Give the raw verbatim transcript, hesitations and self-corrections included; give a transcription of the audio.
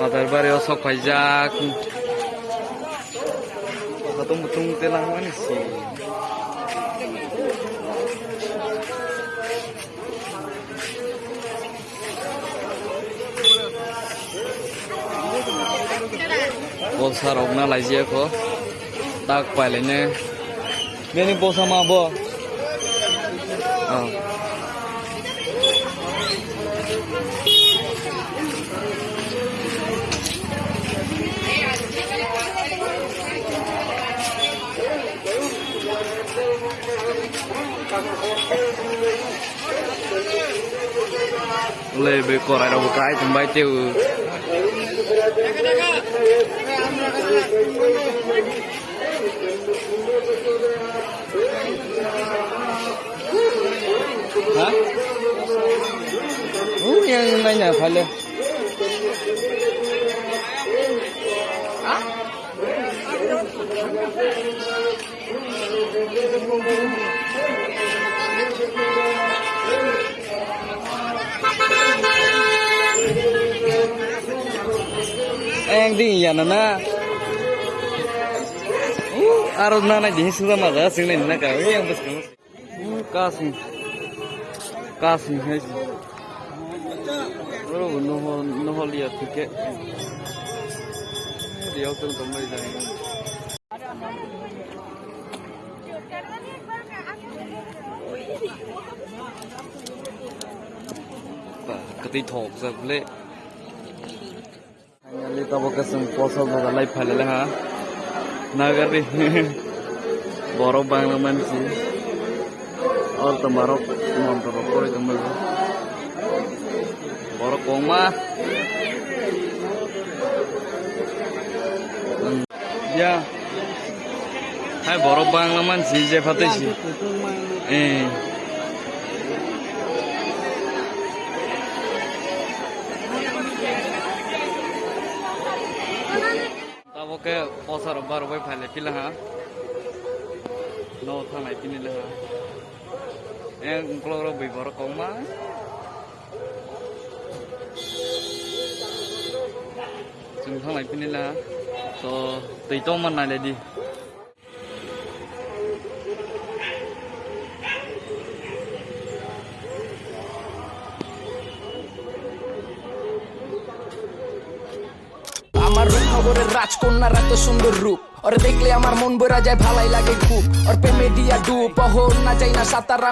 Bazar bari o sok phaijak. Hatung mutung telangmani si. Bolsa rok na laijia ko. Tak pailene. Bini bolsa ma bo. Oh. Le be korai rok kai tum bai teu. Ha? Oh, yang nanya phale. Ha? Eng ding ya na na. Uh, aro na na ding suda ma da sing na na ka. Eng bas ka. Uh, kasing. Kasing hai. Oro nohol nohol ya tike. Dia tu tambah jai. Ba, kwtwi thok jak le. Finally, tabuk khe chwng poso baja lai phailai ha. Nagari. Borok bangla mansi. Or tomarok montor rok pori tongmani. Borok kongma. Ya. Hai borok bangla mansi je phatwi si. Eh. Tabuk khe posa rok bar bai phaile pila ha. No thangnai pini le ha. Eh, ukolog rok bui borok kongma. Chwng thanglai pini la. So, twi tongma nailai di. আমার রূপ নগরের রাজকন্যার এত সুন্দর রূপ, ওরে দেখলে আমার মন ভরা যায়, ভালাই লাগে খুব। ওর প্রেমে দিয়া ডুব, অহো না যাই না সাতারা।